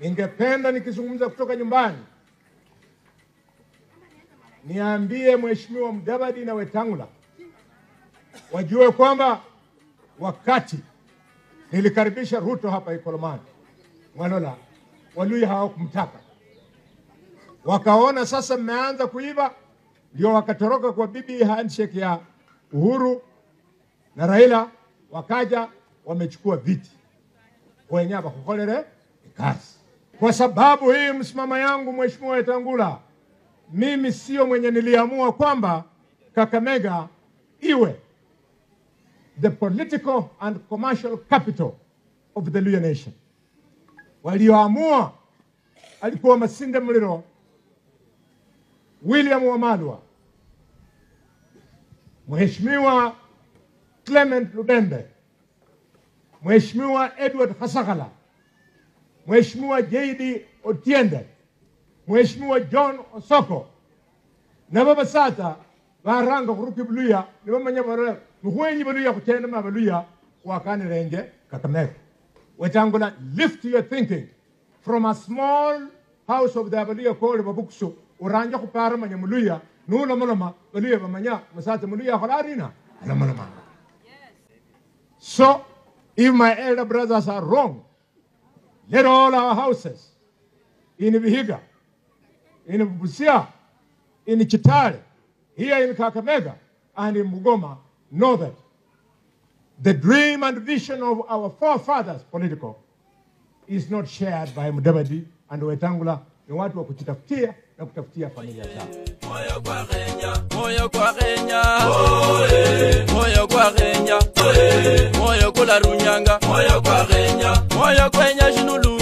Ningependa nikizungumza kutoka nyumbani niambie Mheshimiwa Mudavadi na Wetangula wajue kwamba wakati nilikaribisha Ruto hapa Ikolomani, Mwalola, Waluya hawakumtaka. Wakaona sasa mmeanza kuiba, ndio wakatoroka kwa bibi handshake ya Uhuru na Raila, wakaja wamechukua viti. Wenyewe bakukolere kazi. Kwa sababu hii msimamo yangu Mheshimiwa Wetangula, mimi sio mwenye niliamua kwamba Kakamega iwe the political and commercial capital of the Luhya nation. Walioamua alikuwa Masinde Muliro, William Wamalwa, Mheshimiwa Clement Lubembe, Mheshimiwa Edward Khasakhala, Mheshimiwa J.D. Otiende, Mheshimiwa John Osoko. Na baba sata baranga kuruki Buluya ni bamanya barara muhwenyi Buluya kutenda ma Buluya wakanirenge Kakamega. Wetangula, lift your thinking from a small house of the Abaluya called Babuksu, uranja kupara manya Muluya, nula malama, Buluya bamanya, masata Muluya holarina, alamalama. So, if my elder brothers are wrong, let all our houses in Vihiga, in Busia, in Chitale, here in Kakamega, and in Bungoma, know that the dream and vision of our forefathers, political, is not shared by Mudavadi and Wetangula. Ni watu wa kujitafutia na kutafutia familia zao. Moyo kwa Kenya, moyo kwa Kenya, moyo kwa Kenya, moyo kula runyanga, moyo kwa Kenya, moyo kwenya shinulu.